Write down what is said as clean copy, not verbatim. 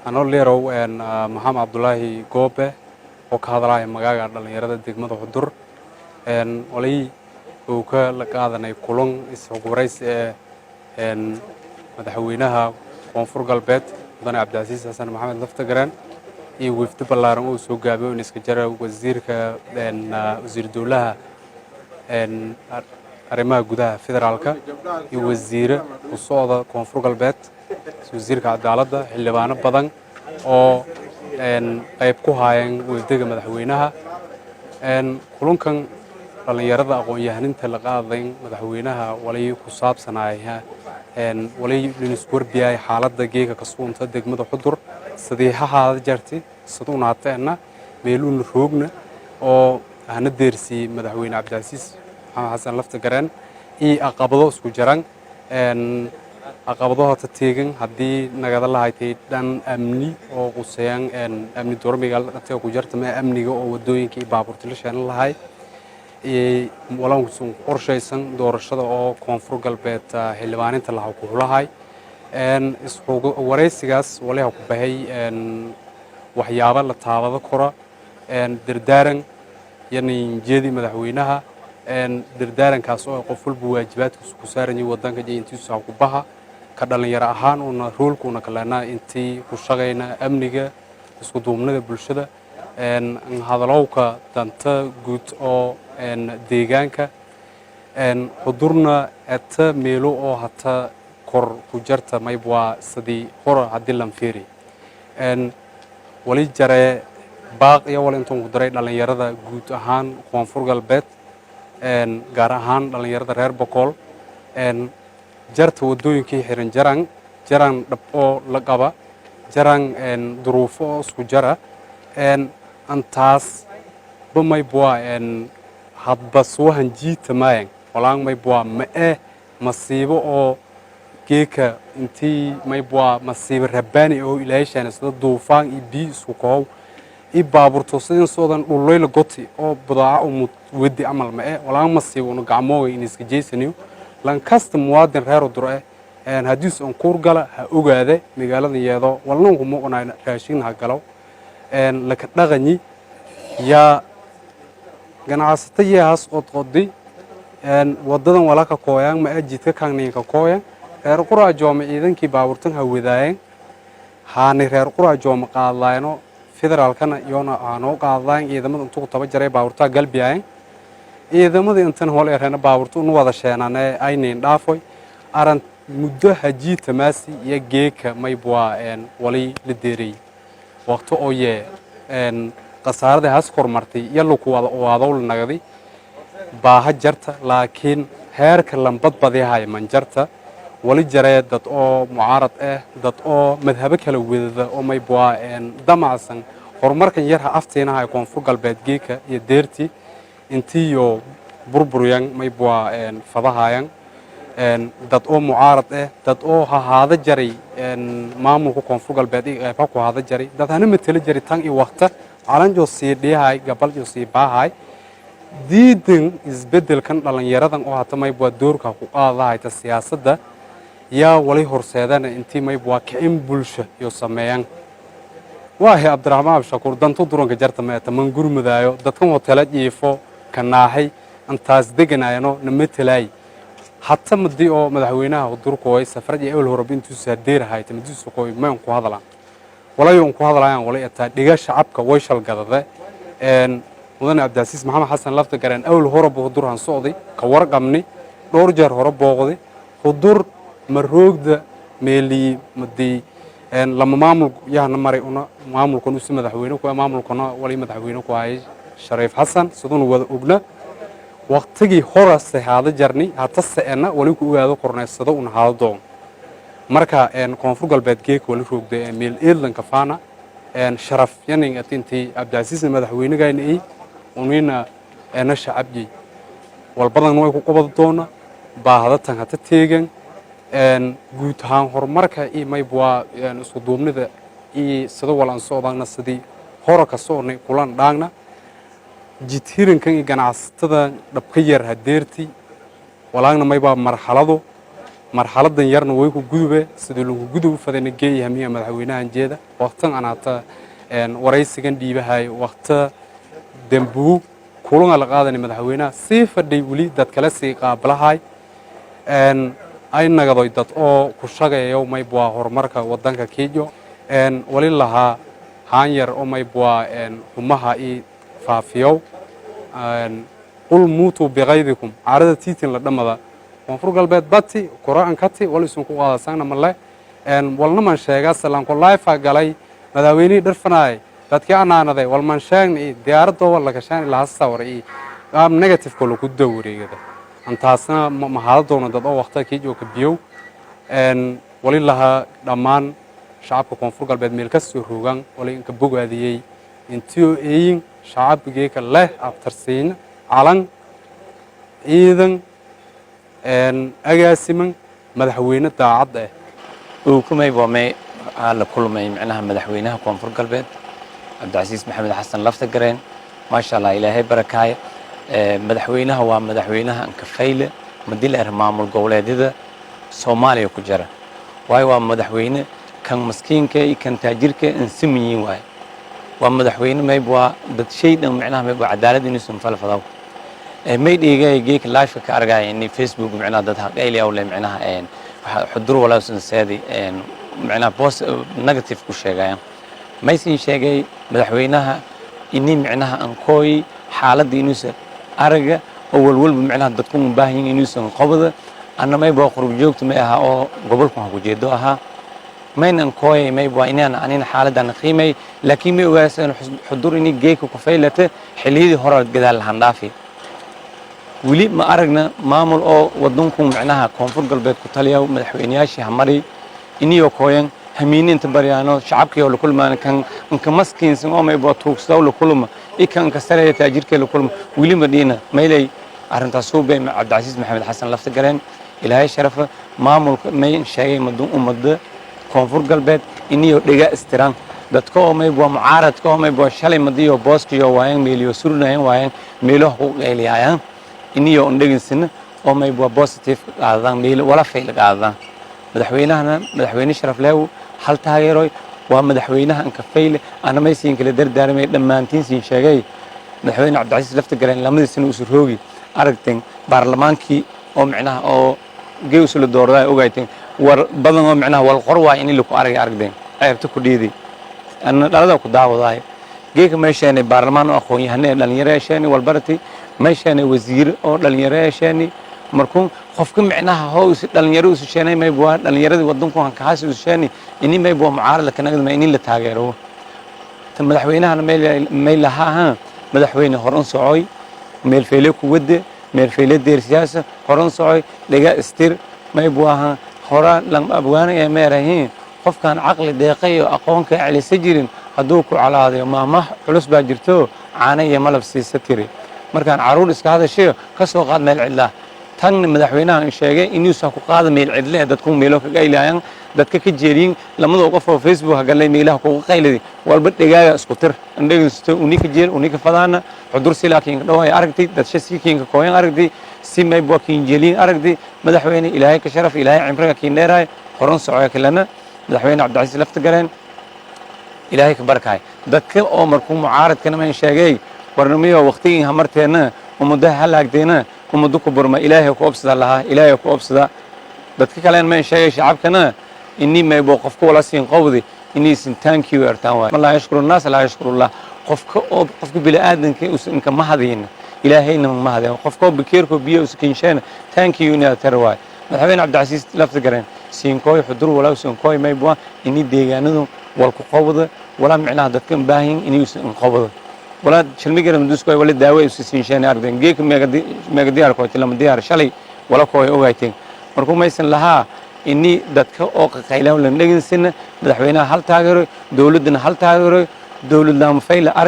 Anoo leerow Maxamed Cabdulaahi Goobe oo ka hadlaya magaaga dhallinyarada degmada Xudur, walay uu ka la qaadanay kulan isxugwaraysi ee madaxweynaha Koonfur Galbeed, mudane Cabdicasiis Xasan Maxamed Laftagareen, iyo wefdi ballaaran oo soo gaabiyo in iska jara wasiirka, wasiir dowlaha arrimaha gudaha federaalka iyo wasiire ku socda Koonfur Galbeed, wasiirka cadaaladda, xildhibaano badan oo qayb ku haayeen wefdiga madaxweynaha. Kulankan dhallinyarada aqoon-yahaninta la qaaday madaxweynaha walay ku saabsanaya, walay linisku warbiyay xaaladda geega kasuunta degmada Xudur, sidii ha haada jarti, siduuna hateenna meeluuna roogna oo hana deersiiyey madaxweyne Cabdicasiis Maxamed Xasan Laftagareen iyo aqabado isku jaran, caqabado hata teegan haddii nagada lahaytay dhan amni oo quseeyaan amni dooro magaalada dhantee ku jarta ma amniga oo wadooyinka iyo baabuurta la sheenan lahay, walankusun qorshaysan doorashada oo Koonfur Galbeed xildhibaaninta laha ku hulahay. Waraysigaas waliha ku bahay waxyaabo la taabado kora, dardaaran yanin jeedi madaxweynaha, dardaarankaas oo qof walba waajibaadkiisu ku saaranyay wadanka iyo intiisu ha ku baha ka dhalinyaro ahaan una roolkuuna kalena intii ku shaqayna amniga, isku duubnida bulshada, hadalowka danta guud oo deegaanka Xudurna eta meelo oo hata kor ku jarta mayb waa sidii hora haddii lan fiiri. Wali jaree baaq iyo wal intuun ku daray dhallinyarada guud ahaan Koonfur Galbeed, gaar ahaan dhallinyarada reer Bokool. Jarta waddooyinkii xiran, jaran jaran dhab oo la qaba, jaran duruufo oo isku jara antaas ba maybwa hadba suwahan jiita maayan walaan maybwa ma eh masiibo oo geeka intii maybwa masiibo rabbaani oo Ilaahayshana sida duufaan iyo biyo isku koow i baaburto sidin soodan dhulloyla goti oo budaaca umud wedi camal ma eh walaan masiibo una gacmooga in iska jeysaniyo. Lankasta muwaadin reer Udur eh haddiis on kuur gala ha ogaade magaalada yeedo walnanku muqnayna raashin ha galo laka dhaqanyi yaa ganacsato yeehaas qodqodi wadadan walaka kooyaan ma jidka kangninka kooyan. Reer Quraa Jooma ciidankii baaburtan ha wadaayeen, haani reer Quraa Jooma qaadlaayno, federaalkana iyona aanoo qaadlayn. Ciidamada intuu taba jaray baaburtaa galbiyaayeen, ciidamadii intan hol ereena baaburta unu wada sheenane aynayn dhaafoy aran muddo hajii tamaasi iyo geeka maybwaa wali la deeray waqti oo yee khasaaradii has kormartay iyo laku wada waadow la nagaday baaha jarta, laakiin heerka lambadbadihaya manjarta. Wali jaree dad oo mucaarad ah, dad oo madhabo kala wadada oo maybwaa damacsan horumarkan yarha aftiinaha Koonfur Galbeed geeka iyo deerti intiiyo burburyan maybwaa fadahayan, dad oo mucaarad ah, dad oo hahaada jaray maamulka Koonfur Galbeed iyo qayb ha ku haada jaray, dad hana matelo jaray tan iyo waqta calanjoo sii dhiyahay gabaljo sii baahay diidan isbeddelkan. Dhallinyaradan oo hata maybwaa doorka ku qaadahayta siyaasadda yaa walay horseedana intii maybwaa kicin bulsho iyo sameeyaan. Waahi Cabdiraxmaan Abshakuur dantu duranka jarta meeta man gurmudaayo dadkan hotela jiifo kanaahay antaas deganayano na metelaay. Hata madii oo madaxweynaha hudurkooy safarad iyo ewel horeba intuusa deerahayta madiisu kooy mayn ku hadlaan walayo ku hadlayaan walay ataa dhiga shacabka way shalgadade. Mudane Cabdicasiis Maxamed Xasan Lafta Gareen awel horeba Hudur han socday, ka warqabni, dhowr jeer hore booqday Hudur maroogda meelii madii lama maamul yahana maray una maamulkan usi madaxweyne ku maamulkana wali madaxweyne ku hayay Shariif Xasan, siduna wada ogna. Waqtigii hora se haada jarni hata se'ena wali ku ogaado korneysado una haada doon. Marka Koonfur Galbeed geeka wali roogda meel eedlanka faana sharaf yaning atintii Cabdicasiisna madaxweynegayna ey unina ena shacabjey walbadan way ku qabad doona baahadatan hata teegan guud ahaan horumarka iyo maybwaa isku duubnida iyo sida walan socdaana sidii hora ka soconay kulan dhaagna jidhirankan iyo ganacsatada dhabka yar hadeerti walaagna maybaa marxalado. Marxaladan yarna way ku gudube, sidii lagu gudubu fadayna geeyaha miya madaxweynahan jeeda. Waqtan anaata waraysigan dhiibahay, waqta dambuu kulanga la qaadanay madaxweynaha sii fadhay, weli dad kale sii qaablahay ay nagadoy, dad oo ku shaqeeyo maybwaa horumarka wadanka kiijo wali lahaa haan yar oo maybwaa xumaha i faafiyow. Qul muutuu biqaydikum, caarada tiitin la dhammada Koonfur Galbeed bati kora kati wal isun ku qaadasangna male walna man sheega salanko live galay madaxweynihii dharfanaay dadkii anaanaday walman sheegna i diyaaradooba lagashaan ilaa hasawar i qaab negative ko lagu dawareegada antaasna mahada doona dad oo waqtiga kii jooga biyow. Wali lahaa dhammaan shacabka Koonfur Galbeed meel kasoo roogaan, wali inka bogaadiyey intiyo eeyin shacabgeeka leh abtarsiin, calan, ciidan, agaasiman, madaxweyne daacad ah. Uu kumay boomay waxaa la kulmay micnaha madaxweynaha Koonfur Galbeed, Cabdicasiis Maxamed Xasan Laftagareen. Maasha Allah, Ilaahay barakaaya. Madaxweynaha waa madaxweynaha ankafayle madileer maamul goboleedyada Soomaaliya ku jira, waayo waa madaxweyne kan maskiinka iyo kan taajirka insimayiin. Waaye waa madaxweyne mayb waa dad shay dhan micnaha mayb waa cadaalad inuusan falfadaw. May dhigay geeka live ka argay in Facebook micnaha dad haqayli awle micnaha waxa Xudur walaasan seedi micnaha post negative ku sheegayaan. Maysin sheegay madaxweynaha ini micnaha aan kooyi xaaladda inuusan araga oo walwalba micnaha dadku u baahan yihiin inuusan qobada. Anna mayba waa qurub joogta may ahaa oo gobolkan ha ku jeedo ahaa maynan kooyay mayba waa inaan anina xaaladdan qiimay, laakiin may ogaasan Xudur ini geeka ku faylata xilliyadii hore gadaal lahan dhaafi. Weli ma aragna maamul oo wadanku micnaha Koonfur Galbeed ku taliya madaxweynayaashii hamari iniyoo kooyan hamiini inta baryaano shacabkii oo la kulmaan, kan inka maskiinsan oo mayba tuugsadaw la kulma i kan inka sareeya taajirkee la kulma weli ma dhiina. Maylay arrintaas suubay Cabdicasiis Maxamed Xasan Lafta Galeen, Ilaahay sharafa. Maamulka may sheegay madun ummadda Koonfur Galbeed iniyoo dhega istiraan dadka oo mayb waa mucaaradka oo mayb waa shalay madiyo booskiyo waayaan meeliyo surnayan waayaan meelaha ku qayliyaayaan iniyo ondheginsina oo mayb waa positive qaadadaan meel wala fayl qaadadaan. Madaxweynahana madaxweyne sharaf leew hal taageeroy, waa madaxweynaha anka fayle. Ana maysiin kala dardaarmay dhammaantiin siin sheegay madaxweyne Cabdicasiis Lafta Galeen lamadii sano usu roogi aragteen baarlamaankii oo micnaha oo geesu la doorday ogayteen war badan oo micnaha wal qor waay in laku aragay aragteen ceebta ku dhiiday ana dhalada ku daawadaay. Geeka meesheenay baarlamaan oo aqoon-yahane ee dhalinyaro yeesheenay, walbarati meesheenay, wasiir oo dhalinyaro yeesheenay. Markuu qofka micnaha hoo is dhalinyaro isu sheenay mayb waa dhalinyaradii wadanku hankahaas isu sheenay ini mayb waa mucaarad kanagdama ini la taageero. Ta madaxweynahana may lahaa ha madaxweyne horan socoy, meel feyle ku wade, meel feyle deer siyaasa horan socoy, dhega istir mayb waaha hora lam abwaana ee meerahiin. Qofkaan caqli deeqay oo aqoonka celisa jirin hadduu ku calaadayo, maahmaah culus baa jirto, caana iyo malab siisa tiri markaan carruur iska hadashayo ka soo qaad meel cidlaa. Tanna madaxweynahan sheegay inuusan ku qaada meel cidle dadku meelo ka qaylayaan dadka ka jeeriyin lamadoo qof oo Facebook galay meelaha kuga qayladi walba dhegaaga isku tir andhegaysto unika jeer unika fadaana Xudur silaa kiinka dhawaay aragtay dadsha si kiinka kooyan aragtay si mayb waa kiin jeeliyin aragtay. Madaxweyne, Ilaahay ka sharaf, Ilaahay cimriga kiin dheeraay, horan socoya kalena. Madaxweyne Cabdicasiis Lafta Galeen Ilaahay ka barkaay. Dadka oo markuu mucaaradkana man sheegay warnimiyo waqtigii hamarteenna ummadaha halaagteena ummado ku burma, Ilaahay ku obsada lahaa, Ilaahay ku obsada. Dadka kalena man sheegay shacabkana ini maybo qofka wala siin qowdi inaysan thank you ertaan waay. Man laa yashkuru nnaas laa yashkurullah. Qofka oo qofka bini'aadanka uusan inka mahadin, Ilaahayna ma mahadin. Qofka oo bakeerko biyo usan kinsheena thank you inaad tar waay. Madaxweyne Cabdicasiis Lafta Gareen siinkooy Xudur walaa siinkooy maybwa ini deegaanadu walku qowda walaa micnaha dadka baahan inuusan inqowda walaa shalmigara maduskoy wala daawo usa siinsheena aragteen geeka meega diyaar kooti lama diyaar shalay wala kooy ogayteen. Markuu maysan lahaa ini dadka oo qaqaylaan lan dhegansina. Madaxweynaha hal taageero, dowladdana hal taageero, dowlad laamafayla arag.